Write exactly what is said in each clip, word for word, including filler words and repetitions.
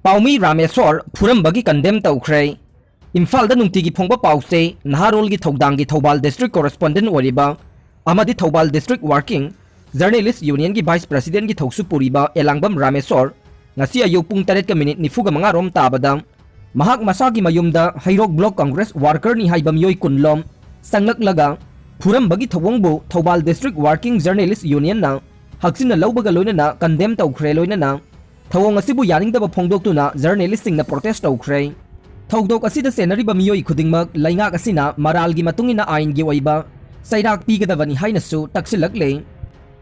ꯄꯥꯎꯃꯤ Rameshwor ꯐꯨꯔꯝꯕꯒꯤ condemn ꯇꯧꯈ꯭ꯔꯦ꯫ ꯏꯝꯐꯥꯜꯗ ꯅꯨꯡꯇꯤꯒꯤ ꯐꯣꯡꯕ ꯄꯥꯎꯆꯦ ꯅꯍꯥꯔꯣꯜꯒꯤ ꯊꯧꯗꯥꯡꯒꯤ ꯊꯧꯕꯥꯜ ꯗꯤꯁꯇ꯭ꯔꯤꯛ ꯀꯣꯔꯦꯁꯄꯣꯟꯗꯦꯟ ꯑꯣꯏꯔꯤꯕ ꯑꯃꯗꯤ ꯊꯧꯕꯥꯜ ꯗꯤꯁꯇ꯭ꯔꯤꯛ ꯋꯥꯔꯀꯤꯡ ꯖꯔꯅꯦꯂꯤꯁ ꯌꯨꯅꯤꯌꯟꯒꯤ ꯚꯥꯏꯁ ꯄ꯭ꯔꯁꯤꯗꯦꯟꯒꯤ ꯊꯧꯁꯨ ꯄꯨꯔꯤꯕ ꯑꯦꯂꯥꯡꯕꯝ ꯔꯥꯃꯦꯁꯣꯔ ꯉꯁꯤ ꯑꯌꯨꯛ ꯄꯨꯡ ꯇꯔꯦꯠꯀ ꯃꯤꯅꯤꯠ ꯅꯤꯐꯨꯒ ꯃꯉꯥ ꯔꯣꯝ ꯇꯥꯕꯗ ꯃꯍꯥꯛ ꯃꯁꯥꯒꯤ ꯃꯌꯨꯝꯗ ꯍꯩꯔꯣꯛ ꯕ꯭ꯂꯣꯛ ꯀꯪꯒ꯭ꯔꯦꯁ ꯋꯥꯔꯀꯔꯅꯤ ꯍꯥꯏꯕ ꯃꯤꯑꯣꯏ ꯀꯨꯟꯂꯣꯝ ꯆꯪꯂꯛꯂꯒ ꯐꯨꯔꯝꯕꯒꯤ ꯊꯧꯑꯣꯡꯕꯨ ꯊꯧꯕꯥꯜ ꯗꯤꯁꯇ꯭ꯔꯤꯛ ꯋꯥꯔꯀꯤꯡ ꯖꯔꯅꯦꯂꯤꯁ ꯌꯨꯅꯤꯌꯟꯅ ꯍꯛꯆꯤꯟꯅ ꯂꯧꯕꯒ ꯂꯣꯏꯅꯅ ꯀꯟꯗꯦꯝ ꯇꯧꯈ꯭ꯔꯦ꯫ ꯂꯣꯏꯅꯅ ꯊꯧꯑꯣꯡ ꯑꯁꯤꯕꯨ ꯌꯥꯅꯤꯡꯗꯕ ꯐꯣꯡꯗꯣꯛꯇꯨꯅ ꯖꯔꯅꯦꯂꯤꯁꯁꯤꯡꯅ ꯄ꯭ꯔꯣꯇꯦꯁ ꯇꯧꯈ꯭ꯔꯦ꯫ ꯊꯧꯗꯣꯛ ꯑꯁꯤꯗ ꯆꯦꯟꯅꯔꯤꯕ ꯃꯤꯑꯣꯏ ꯈꯨꯗꯤꯡꯃꯛ ꯂꯩꯉꯥꯛ ꯑꯁꯤꯅ ꯃꯔꯥꯜꯒꯤ ꯃꯇꯨꯡ ꯏꯟꯅ ꯑꯥꯏꯟꯒꯤ ꯑꯣꯏꯕ ꯆꯩꯔꯥꯛ ꯄꯤꯒꯗꯕꯅꯤ ꯍꯥꯏꯅꯁꯨ ꯇꯛꯁꯤꯜꯂꯛꯂꯦ꯫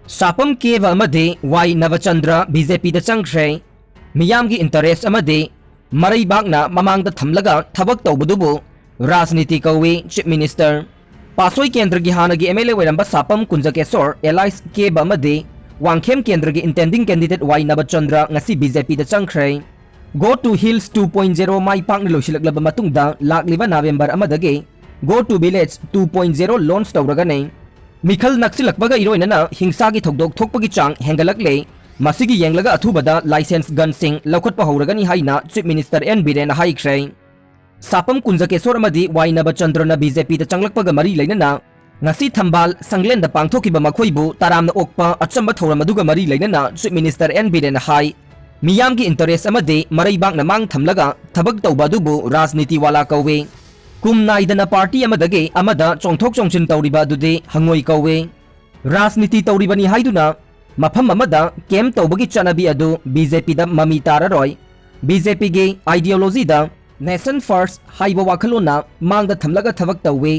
ꯁꯥꯄꯝ ꯀꯦꯕ ꯑꯃꯗꯤ ꯋꯥꯏ ꯅꯕꯆꯟꯗ꯭ꯔ ꯕꯤ ꯖꯦ ꯄꯤꯗ ꯆꯪꯈ꯭ꯔꯦ꯫ ꯃꯤꯌꯥꯝꯒꯤ ꯏꯟꯇꯔꯦꯁ ꯑꯃꯗꯤ ꯃꯔꯩꯕꯥꯛꯅ ꯃꯃꯥꯡꯗ ꯊꯝꯂꯒ ꯊꯕꯛ ꯇꯧꯕꯗꯨꯕꯨ ꯔꯥꯖꯅꯤꯇꯤ ꯀꯧꯏ, ꯆꯤꯐ ꯃꯤꯅꯤꯁꯇꯔ꯫ ꯄꯥꯁꯣꯏ ꯀꯦꯟꯗ꯭ꯔꯒꯤ ꯍꯥꯟꯅꯒꯤ ꯑꯦꯝ ꯑꯦꯜ ꯑꯦ ꯑꯣꯏꯔꯝꯕ ꯁꯥꯄꯝ ꯀꯨꯟꯖꯀꯦꯁꯣꯔ ꯑꯦꯂꯥꯏꯁ ꯀꯦꯕ ꯑꯃꯗꯤ ꯋꯥꯡꯈꯦꯝ ꯀꯦꯟꯗ꯭ꯔꯒꯤ ꯏꯟꯇꯦꯟꯗꯤꯡ ꯀꯦꯟꯗꯤꯗꯦꯠ ꯋꯥꯏ ꯅꯕꯆꯟꯗ꯭ꯔ ꯉꯁꯤ ꯕꯤ ꯖꯦ ꯄꯤꯗ ꯆꯪꯈ꯭ꯔꯦ꯫ Go to Hills two point zero ꯃꯥꯏ ꯄꯥꯛꯅ ꯂꯣꯏꯁꯤꯜꯂꯛꯂꯕ ꯃꯇꯨꯡꯗ ꯂꯥꯛꯂꯤꯕ ꯅꯕꯦꯝꯕꯔ ꯑꯃꯗꯒꯤ Go to Village two point zero launch ꯇꯧꯔꯒꯅꯤ꯫ ꯃꯤꯈꯜ ꯅꯛꯁꯤꯜꯂꯛꯄꯒ ꯏꯔꯣꯏꯅꯅ ꯍꯤꯡꯁꯥꯒꯤ ꯊꯧꯗꯣꯛ ꯊꯣꯛꯄꯒꯤ ꯆꯥꯡ ꯍꯦꯟꯒꯠꯂꯛꯂꯦ꯫ ꯃꯁꯤꯒꯤ ꯌꯦꯡꯂꯒ ꯑꯊꯨꯕꯗ ꯂꯥꯏꯁꯦꯟꯁ ꯒꯟꯁꯤꯡ ꯂꯧꯈꯠꯄ ꯍꯧꯔꯒꯅꯤ ꯍꯥꯏꯅ ꯆꯤꯐ ꯃꯤꯅꯤꯁꯇꯔ ꯑꯦꯟ ꯕꯤꯔꯦꯟꯅ ꯍꯥꯏꯈ꯭ꯔꯦ꯫ ꯁꯥꯄꯝ ꯀꯨꯟꯖꯀꯦꯁꯣꯔ ꯑꯃꯗꯤ ꯋꯥꯏ ꯅꯕꯆꯟꯗ꯭ꯔꯅ ꯕꯤ ꯖꯦ ꯄꯤꯗ ꯆꯪꯂꯛꯄꯒ ꯃꯔꯤ ꯂꯩꯅꯅ ꯉꯁꯤ ꯊꯝꯕꯥꯜ ꯁꯪꯂꯦꯟꯗ ꯄꯥꯡꯊꯣꯛꯈꯤꯕ ꯃꯈꯣꯏꯕꯨ ꯇꯔꯥꯝꯅ ꯑꯣꯛꯄ ꯑꯆꯝꯕ ꯊꯧꯔꯝ ꯑꯗꯨꯒ ꯃꯔꯤ ꯂꯩꯅꯅ ꯆꯤꯐ ꯃꯤꯅꯤꯁꯇꯔ ꯑꯦꯟ ꯕꯤꯔꯦꯟꯅ ꯍꯥꯏ, ꯃꯤꯌꯥꯝꯒꯤ ꯏꯟꯇꯔꯦꯁ ꯑꯃꯗꯤ ꯃꯔꯩꯕꯥꯛꯅ ꯃꯥꯡ ꯊꯝꯂꯒ ꯊꯕꯛ ꯇꯧꯕ ꯑꯗꯨꯕꯨ ꯔꯥꯖꯅꯤꯇꯤ ꯋꯥꯂꯥ ꯀꯧꯏ꯫ ꯀꯨꯝ ꯅꯥꯏꯗꯅ ꯄꯥꯔꯇꯤ ꯑꯃꯗꯒꯤ ꯑꯃꯗ ꯆꯣꯡꯊꯣꯛ ꯆꯣꯡꯁꯤꯟ ꯇꯧꯔꯤꯕ ꯑꯗꯨꯗꯤ ꯍꯉꯣꯏ ꯀꯧꯏ꯫ ꯔꯥꯖꯅꯤꯇꯤ ꯇꯧꯔꯤꯕꯅꯤ ꯍꯥꯏꯗꯨꯅ ꯃꯐꯝ ꯑꯃꯗ ꯀꯦꯝꯞ ꯇꯧꯕꯒꯤ ꯆꯠꯅꯕꯤ ꯑꯗꯨ ꯕꯤ ꯖꯦ ꯄꯤꯗ ꯃꯃꯤ ꯇꯥꯔꯔꯣꯏ꯫ ꯕꯤ ꯖꯦ ꯄꯤꯒꯤ ideologyꯗ nation first ꯍꯥꯏꯕ ꯋꯥꯈꯜꯂꯣꯟꯅ ꯃꯥꯡꯗ ꯊꯝꯂꯒ ꯊꯕꯛ ꯇꯧꯏ꯫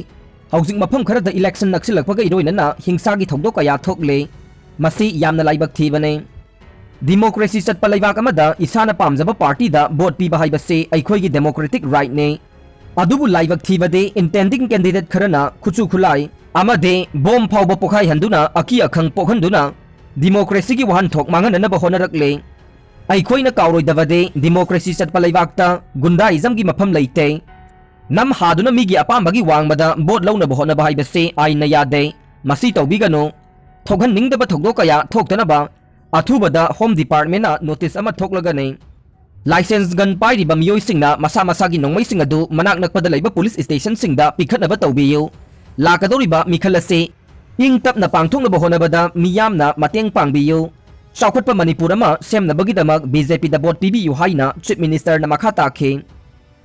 ꯍꯧꯖꯤꯛ ꯃꯐꯝ ꯈꯔꯗ ꯏꯂꯦꯛꯁꯟ ꯅꯛꯁꯤꯜꯂꯛꯄꯒ ꯏꯔꯣꯏꯅꯅ ꯍꯤꯡꯁꯥꯒꯤ ꯊꯧꯗꯣꯛ ꯀꯌꯥ ꯊꯣꯛꯂꯦ꯫ ꯃꯁꯤ ꯌꯥꯝꯅ ꯂꯥꯏꯕꯛ ꯊꯤꯕꯅꯤ꯫ ꯗꯤꯃꯣꯀ꯭ꯔꯦꯁꯤ ꯆꯠꯄ ꯂꯩꯕꯥꯛ ꯑꯃꯗ ꯏꯁꯥꯅ ꯄꯥꯝꯖꯕ ꯄꯥꯔꯇꯤꯗ ꯚꯣꯠ ꯄꯤꯕ ꯍꯥꯏꯕꯁꯤ ꯑꯩꯈꯣꯏꯒꯤ ꯗꯦꯃꯣꯀ꯭ꯔꯦꯇꯤꯛ ꯔꯥꯏꯠꯅꯤ꯫ ꯑꯗꯨꯕꯨ ꯂꯥꯏꯕꯛ ꯊꯤꯕꯗꯤ ꯏꯟꯇꯦꯟꯗꯤꯡ ꯀꯦꯟꯗꯤꯗꯦꯠ ꯈꯔꯅ ꯈꯨꯠꯁꯨ ꯈꯨꯠꯂꯥꯏ ꯑꯃꯗꯤ ꯕꯣꯝ ꯐꯥꯎꯕ ꯄꯣꯈꯥꯏꯍꯟꯗꯨꯅ ꯑꯀꯤ ꯑꯈꯪ ꯄꯣꯛꯍꯟꯗꯨꯅ ꯗꯤꯃꯣꯀ꯭ꯔꯦꯁꯤꯒꯤ ꯋꯥꯍꯟꯊꯣꯛ ꯃꯥꯡꯍꯟꯅꯅꯕ ꯍꯣꯠꯅꯔꯛꯂꯤ꯫ ꯑꯩꯈꯣꯏꯅ ꯀꯥꯎꯔꯣꯏꯗꯕꯗꯤ ꯗꯤꯃꯣꯀ꯭ꯔꯦꯁꯤ ꯆꯠꯄ ꯂꯩꯕꯥꯛꯇ ꯒꯨꯟꯗꯥꯏꯖꯝꯒꯤ ꯃꯐꯝ ꯂꯩꯇꯦ꯫ ꯅꯝ ꯍꯥꯗꯨꯅ ꯃꯤꯒꯤ ꯑꯄꯥꯝꯕꯒꯤ ꯋꯥꯡꯃꯗ ꯚꯣꯠ ꯂꯧꯅꯕ ꯍꯣꯠꯅꯕ ꯍꯥꯏꯕꯁꯤ ꯑꯥꯏꯟꯅ ꯌꯥꯗꯦ꯫ ꯃꯁꯤ ꯇꯧꯕꯤꯒꯅꯨ꯫ ꯊꯣꯛꯍꯟꯅꯤꯡꯗꯕ ꯊꯧꯗꯣꯛ ꯀꯌꯥ ꯊꯣꯛꯇꯅꯕ ꯑꯊꯨꯕꯗ ꯍꯣꯝ ꯗꯤꯄꯥꯔꯠꯃꯦꯟꯅ ꯅꯣꯇꯤꯁ ꯑꯃ ꯊꯣꯛꯂꯒꯅꯤ꯫ License gun ꯄꯥꯏꯔꯤꯕ ꯃꯤꯑꯣꯏꯁꯤꯡꯅ ꯃꯁꯥ ꯃꯁꯥꯒꯤ ꯅꯣꯡꯃꯩꯁꯤꯡ ꯑꯗꯨ ꯃꯅꯥꯛ ꯅꯛꯄꯗ ꯂꯩꯕ police stationꯁꯤꯡꯗ ꯄꯤꯈꯠꯅꯕ ꯇꯧꯕꯤꯌꯨ꯫ ꯂꯥꯛꯀꯗꯧꯔꯤꯕ ꯃꯤꯈꯜ ꯑꯁꯤ ꯏꯪ ꯇꯞꯅ ꯄꯥꯡꯊꯣꯛꯅꯕ ꯍꯣꯠꯅꯕꯗ ꯃꯤꯌꯥꯝꯅ ꯃꯇꯦꯡ ꯄꯥꯡꯕꯤꯌꯨ꯫ ꯆꯥꯎꯈꯠꯄ ꯃꯅꯤꯄꯨꯔ ꯑꯃ ꯁꯦꯝꯅꯕꯒꯤꯗꯃꯛ BJPꯗ vote ꯄꯤꯕꯤꯌꯨ ꯍꯥꯏꯅ Chief Ministerꯅ ꯃꯈꯥ ꯇꯥꯈꯤ꯫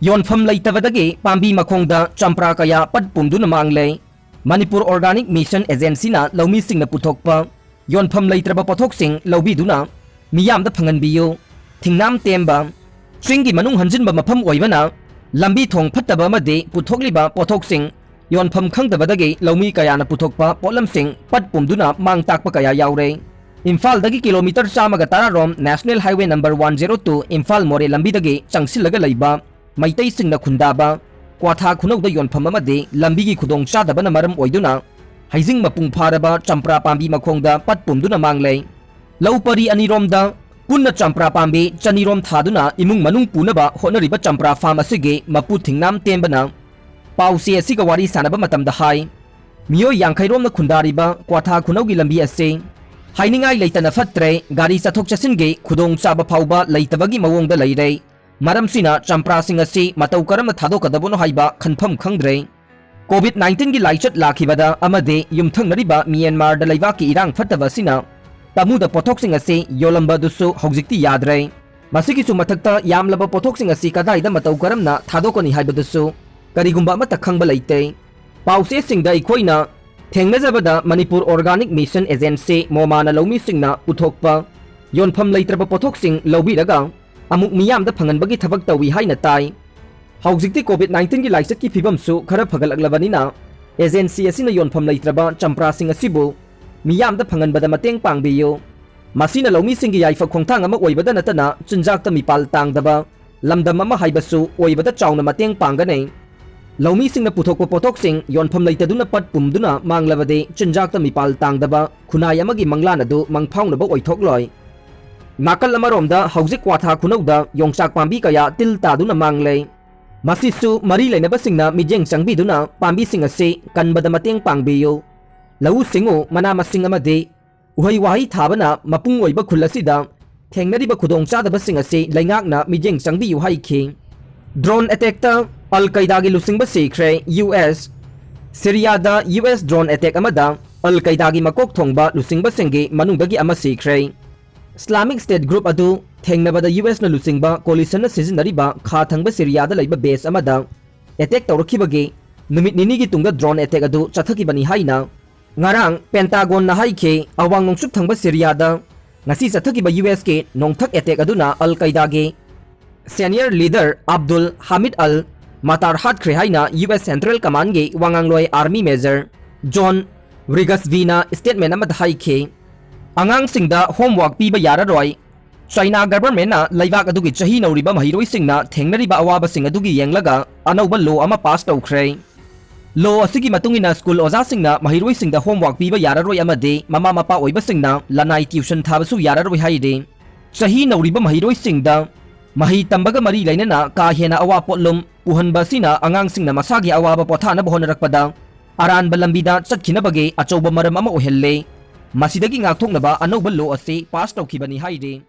ꯌꯣꯟꯐꯝ ꯂꯩꯇꯕꯗꯒꯤ ꯄꯥꯝꯕꯤ ꯃꯈꯣꯡꯗ ꯆꯝꯄ꯭ꯔꯥ ꯀꯌꯥ ꯄꯠ ꯄꯨꯝꯗꯨꯅ ꯃꯥꯡꯂꯦ꯫ ꯃꯅꯤꯄꯨꯔ Organic Mission Agencyꯅ ꯂꯧꯃꯤꯁꯤꯡꯅ ꯄꯨꯊꯣꯛꯄ ꯌꯣꯟꯐꯝ ꯂꯩꯇ꯭ꯔꯕ ꯄꯣꯠꯊꯣꯛꯁꯤꯡ ꯂꯧꯕꯤꯗꯨꯅ ꯃꯤꯌꯥꯝꯗ ꯐꯪꯍꯟꯕꯤꯌꯨ꯫ ꯊꯤꯡꯅꯥꯝ ꯇꯦꯝꯕ, ꯆꯤꯡꯒꯤ ꯃꯅꯨꯡ ꯍꯟꯖꯤꯟꯕ ꯃꯐꯝ ꯑꯣꯏꯕꯅ ꯂꯝꯕꯤ ꯊꯣꯡ ꯐꯠꯇꯕ ꯑꯃꯗꯤ ꯄꯨꯊꯣꯛꯂꯤꯕ ꯄꯣꯠꯊꯣꯛꯁꯤꯡ ꯌꯣꯟꯐꯝ ꯈꯪꯗꯕꯗꯒꯤ ꯂꯧꯃꯤ ꯀꯌꯥꯅ ꯄꯨꯊꯣꯛꯄ ꯄꯣꯠꯂꯝꯁꯤꯡ ꯄꯠ ꯄꯨꯝꯗꯨꯅ ꯃꯥꯡ ꯇꯥꯛꯄ ꯀꯌꯥ ꯌꯥꯎꯔꯦ꯫ ꯏꯝꯐꯥꯜꯗꯒꯤ ꯀꯤꯂꯣꯃꯤꯇꯔ ꯆꯥꯝꯃꯒ ꯇꯔꯥ ꯔꯣꯝ National Highway number one zero two Imphal ꯃꯣꯔꯦ ꯂꯝꯕꯤꯗꯒꯤ ꯆꯪꯁꯤꯜꯂꯒ ꯂꯩꯕ ꯃꯩꯇꯩꯁꯤꯡꯅ ꯈꯨꯟꯗꯥꯕ ꯀ꯭ꯋꯥꯊꯥ ꯈꯨꯅꯧꯗ ꯌꯣꯟꯐꯝ ꯑꯃꯗꯤ ꯂꯝꯕꯤꯒꯤ ꯈꯨꯗꯣꯡꯆꯥꯗꯕꯅ ꯃꯔꯝ ꯑꯣꯏꯗꯨꯅ ꯍꯩꯖꯤꯡ ꯃꯄꯨꯡ ꯐꯥꯔꯕ ꯆꯝꯄ꯭ꯔꯥ ꯄꯥꯝꯕꯤ ꯃꯈꯣꯡꯗ ꯄꯠ ꯄꯨꯝꯗꯨꯅ ꯃꯥꯡꯂꯦ꯫ ꯂꯧ ꯄꯔꯤ ꯑꯅꯤꯔꯣꯝꯗ ꯄꯨꯟꯅ ꯆꯝꯄ꯭ꯔꯥ ꯄꯥꯝꯕꯤ ꯆꯅꯤꯔꯣꯝ ꯊꯥꯗꯨꯅ ꯏꯃꯨꯡ ꯃꯅꯨꯡ ꯄꯨꯅꯕ ꯍꯣꯠꯅꯔꯤꯕ ꯆꯝꯄ꯭ꯔꯥ farm ꯑꯁꯤꯒꯤ ꯃꯄꯨ ꯊꯤꯡꯅꯥꯝ ꯇꯦꯝꯕꯅ ꯄꯥꯎꯆꯦ ꯑꯁꯤꯒ ꯋꯥꯔꯤ ꯁꯥꯟꯅꯕ ꯃꯇꯝꯗ ꯍꯥꯏ, ꯃꯤꯑꯣꯏ ꯌꯥꯡꯈꯩ ꯔꯣꯝꯅ ꯈꯨꯟꯗꯥꯔꯤꯕ ꯀ꯭ꯋꯥꯊꯥ ꯈꯨꯅꯧꯒꯤ ꯂꯝꯕꯤ ꯑꯁꯤ ꯍꯥꯏꯅꯤꯡꯉꯥꯏ ꯂꯩꯇꯅ ꯐꯠꯇ꯭ꯔꯦ, ꯒꯥꯔꯤ ꯆꯠꯊꯣꯛ ꯆꯠꯁꯤꯟꯒꯤ ꯈꯨꯗꯣꯡꯆꯥꯕ ꯐꯥꯎꯕ ꯂꯩꯇꯕꯒꯤ ꯃꯑꯣꯡꯗ ꯂꯩꯔꯦ꯫ ꯃꯔꯝꯁꯤꯅ ꯆꯝꯄ꯭ꯔꯥꯁꯤꯡ ꯑꯁꯤ ꯃꯇꯧ ꯀꯔꯝꯅ ꯊꯥꯗꯣꯛꯀꯗꯕꯅꯣ ꯍꯥꯏꯕ ꯈꯟꯐꯝ ꯈꯪꯗ꯭ꯔꯦ꯫ COVID nineteenꯒꯤ ꯂꯥꯏꯆꯠ ꯂꯥꯛꯈꯤꯕꯗ ꯑꯃꯗꯤ ꯌꯨꯝꯊꯪꯅꯔꯤꯕ ꯃ꯭ꯌꯥꯟꯃꯥꯔꯗ ꯂꯩꯕꯥꯛꯀꯤ ꯏꯔꯥꯡ ꯐꯠꯇꯕ ꯑꯁꯤꯅ ꯇꯃꯨꯗ ꯄꯣꯠꯊꯣꯛꯁꯤꯡ ꯑꯁꯤ ꯌꯣꯜꯂꯝꯕ ꯑꯗꯨꯁꯨ ꯍꯧꯖꯤꯛꯇꯤ ꯌꯥꯗ꯭ꯔꯦ꯫ ꯃꯁꯤꯒꯤꯁꯨ ꯃꯊꯛꯇ ꯌꯥꯝꯂꯕ ꯄꯣꯠꯊꯣꯛꯁꯤꯡ ꯑꯁꯤ ꯀꯗꯥꯏꯗ ꯃꯇꯧ ꯀꯔꯝꯅ ꯊꯥꯗꯣꯛꯀꯅꯤ ꯍꯥꯏꯕꯗꯨꯁꯨ ꯀꯔꯤꯒꯨꯝꯕ ꯑꯃꯠꯇ ꯈꯪꯕ ꯂꯩꯇꯦ꯫ ꯄꯥꯎꯆꯦꯁꯤꯡꯗ ꯑꯩꯈꯣꯏꯅ ꯊꯦꯡꯅꯖꯕꯗ ꯃꯅꯤꯄꯨꯔ Organic Mission Agency ꯃꯣꯃꯥꯅ ꯂꯧꯃꯤꯁꯤꯡꯅ ꯄꯨꯊꯣꯛꯄ ꯌꯣꯟꯐꯝ ꯂꯩꯇ꯭ꯔꯕ ꯄꯣꯠꯊꯣꯛꯁꯤꯡ ꯂꯧꯕꯤꯔꯒ ꯑꯃꯨꯛ ꯃꯤꯌꯥꯝꯗ ꯐꯪꯍꯟꯕꯒꯤ ꯊꯕꯛ ꯇꯧꯏ ꯍꯥꯏꯅ ꯇꯥꯏ꯫ ꯍꯧꯖꯤꯛꯇꯤ COVID nineteenꯒꯤ ꯂꯥꯏꯆꯠꯀꯤ ꯐꯤꯕꯝꯁꯨ ꯈꯔ ꯐꯒꯠꯂꯛꯂꯕꯅꯤꯅ agency ꯑꯁꯤꯅ ꯌꯣꯟꯐꯝ ꯂꯩꯇ꯭ꯔꯕ ꯆꯝꯄ꯭ꯔꯥꯁꯤꯡ ꯑꯁꯤꯕꯨ ꯃꯤꯌꯥꯝꯗ ꯐꯪꯍꯟꯕꯗ ꯃꯇꯦꯡ ꯄꯥꯡꯕꯤꯌꯨ꯫ ꯃꯁꯤꯅ ꯂꯧꯃꯤꯁꯤꯡꯒꯤ ꯌꯥꯏꯐ ꯈꯣꯡꯊꯥꯡ ꯑꯃ ꯑꯣꯏꯕꯗ ꯅꯠꯇꯅ ꯆꯤꯟꯖꯥꯛꯇ ꯃꯤꯄꯥꯜ ꯇꯥꯡꯗꯕ ꯂꯝꯗꯝ ꯑꯃ ꯍꯥꯏꯕꯁꯨ ꯑꯣꯏꯕꯗ ꯆꯥꯎꯅ ꯃꯇꯦꯡ ꯄꯥꯡꯒꯅꯤ꯫ ꯂꯧꯃꯤꯁꯤꯡꯅ ꯄꯨꯊꯣꯛꯄ ꯄꯣꯠꯊꯣꯛꯁꯤꯡ ꯌꯣꯟꯐꯝ ꯂꯩꯇꯗꯨꯅ ꯄꯠ ꯄꯨꯝꯗꯨꯅ ꯃꯥꯡꯂꯕꯗꯤ ꯆꯤꯟꯖꯥꯛꯇ ꯃꯤꯄꯥꯜ ꯇꯥꯡꯗꯕ ꯈꯨꯟꯅꯥꯏ ꯑꯃꯒꯤ ꯃꯪꯂꯥꯟ ꯑꯗꯨ ꯃꯪꯐꯥꯎꯅꯕ ꯑꯣꯏꯊꯣꯛꯂꯣꯏ꯫ ꯅꯥꯀꯜ ꯑꯃꯔꯣꯝꯗ ꯍꯧꯖꯤꯛ ꯀ꯭ꯋꯥꯊꯥ ꯈꯨꯅꯧꯗ ꯌꯣꯡꯆꯥꯛ ꯄꯥꯝꯕꯤ ꯀꯌꯥ ꯇꯤꯜ ꯇꯥꯗꯨꯅ ꯃꯥꯡꯂꯦ꯫ ꯃꯁꯤꯁꯨ ꯃꯔꯤ ꯂꯩꯅꯕꯁꯤꯡꯅ ꯃꯤꯠꯌꯦꯡ ꯆꯪꯕꯤꯗꯨꯅ ꯄꯥꯝꯕꯤꯁꯤꯡ ꯑꯁꯤ ꯀꯟꯕꯗ ꯃꯇꯦꯡ ꯄꯥꯡꯕꯤꯌꯨ꯫ ꯂꯧꯎ ꯁꯤꯡꯎ, ꯃꯅꯥ ꯃꯁꯤꯡ ꯑꯃꯗꯤ ꯎꯍꯩ ꯋꯥꯍꯩ ꯊꯥꯕꯅ ꯃꯄꯨꯡ ꯑꯣꯏꯕ ꯈꯨꯜ ꯑꯁꯤꯗ ꯊꯦꯡꯅꯔꯤꯕ ꯈꯨꯗꯣꯡꯆꯥꯗꯕꯁꯤꯡ ꯑꯁꯤ ꯂꯩꯉꯥꯛꯅ ꯃꯤꯠꯌꯦꯡ ꯆꯪꯕꯤꯌꯨ ꯍꯥꯏꯈꯤ꯫ Drone attackꯇ ꯑꯜ ꯀꯩꯗꯥꯒꯤ ꯂꯨꯆꯤꯡꯕ ꯁꯤꯈ꯭ꯔꯦ꯫ U S. ꯁꯤꯔꯤꯌꯥꯗ ꯌꯨ ꯑꯦꯁ drone attack ꯑꯃꯗ ꯑꯜ ꯀꯩꯗꯥꯒꯤ ꯃꯀꯣꯛ ꯊꯣꯡꯕ ꯂꯨꯆꯤꯡꯕꯁꯤꯡꯒꯤ ꯃꯅꯨꯡꯗꯒꯤ ꯑꯃ ꯁꯤꯈ꯭ꯔꯦ꯫ Islamic State group ꯑꯗꯨ ꯊꯦꯡꯅꯕꯗ ꯌꯨ ꯑꯦꯁꯅ ꯂꯨꯆꯤꯡꯕ coalitionꯅ ꯁꯤꯖꯤꯟꯅꯔꯤꯕ ꯈꯥ ꯊꯪꯕ ꯁꯤꯔꯤꯌꯥꯗ ꯂꯩꯕ base ꯑꯃꯗ attack ꯇꯧꯔꯛꯈꯤꯕꯒꯤ ꯅꯨꯃꯤꯠ ꯅꯤꯅꯤꯒꯤ ꯇꯨꯡꯗ drone attack ꯑꯗꯨ ꯆꯠꯊꯈꯤꯕꯅꯤ ꯍꯥꯏꯅ ꯉꯔꯥꯡ Pentagonꯅ ꯍꯥꯏꯈꯤ꯫ ꯑꯋꯥꯡ ꯅꯣꯡꯆꯨꯞ ꯊꯪꯕ ꯁꯤꯔꯤꯌꯥꯗ ꯉꯁꯤ ꯆꯠꯊꯈꯤꯕ ꯌꯨ ꯑꯦꯁꯀꯤ ꯅꯣꯡꯊꯛ attack ꯑꯗꯨꯅ ꯑꯜ ꯀꯩꯗꯥꯒꯤ senior leader ꯑꯕꯗꯨꯜ ꯍꯥꯃꯤꯗ ꯑꯜ ꯃꯇꯥꯔ ꯍꯥꯠꯈ꯭ꯔꯦ ꯍꯥꯏꯅ ꯌꯨ ꯑꯦꯁ Central Commandꯒꯤ ꯋꯥꯉꯥꯡꯂꯣꯏ Army Major John Wriglesbyꯅ statement ꯑꯃꯗ ꯍꯥꯏꯈꯤ꯫ ꯑꯉꯥꯡꯁꯤꯡꯗ homework ꯄꯤꯕ ꯌꯥꯔꯔꯣꯏ꯫ China governmentꯅ ꯂꯩꯕꯥꯛ ꯑꯗꯨꯒꯤ ꯆꯍꯤ ꯅꯧꯔꯤꯕ ꯃꯍꯩꯔꯣꯏꯁꯤꯡꯅ ꯊꯦꯡꯅꯔꯤꯕ ꯑꯋꯥꯕꯁꯤꯡ ꯑꯗꯨꯒꯤ ꯌꯦꯡꯂꯒ ꯑꯅꯧꯕ law ꯑꯃ pass ꯇꯧꯈ꯭ꯔꯦ꯫ Law ꯑꯁꯤꯒꯤ ꯃꯇꯨꯡ ꯏꯟꯅ school ꯑꯣꯖꯥꯁꯤꯡꯅ ꯃꯍꯩꯔꯣꯏꯁꯤꯡꯗ homework ꯄꯤꯕ ꯌꯥꯔꯔꯣꯏ ꯑꯃꯗꯤ ꯃꯃꯥ ꯃꯄꯥ ꯑꯣꯏꯕꯁꯤꯡꯅ ꯂꯅꯥꯏ tuition ꯊꯥꯕꯁꯨ ꯌꯥꯔꯔꯣꯏ ꯍꯥꯏꯔꯤ꯫ ꯆꯍꯤ ꯅꯧꯔꯤꯕ ꯃꯍꯩꯔꯣꯏꯁꯤꯡꯗ ꯃꯍꯩ ꯇꯝꯕꯒ ꯃꯔꯤ ꯂꯩꯅꯅ ꯀꯥ ꯍꯦꯟꯅ ꯑꯋꯥ ꯄꯣꯠꯂꯨꯝ ꯄꯨꯍꯟꯕ ꯑꯁꯤꯅ ꯑꯉꯥꯡꯁꯤꯡꯅ ꯃꯁꯥꯒꯤ ꯑꯋꯥꯕ ꯄꯣꯊꯥꯅꯕ ꯍꯣꯠꯅꯔꯛꯄꯗ ꯑꯔꯥꯟꯕ ꯂꯝꯕꯤꯗ ꯆꯠꯈꯤꯅꯕꯒꯤ ꯑꯆꯧꯕ ꯃꯔꯝ ꯑꯃ ꯑꯣꯏꯍꯜꯂꯦ꯫ ꯃꯁꯤꯗꯒꯤ ꯉꯥꯛꯊꯣꯛꯅꯕ ꯑꯅꯧꯕ law ꯑꯁꯤ pass ꯇꯧꯈꯤꯕꯅꯤ ꯍꯥꯏꯔꯤ꯫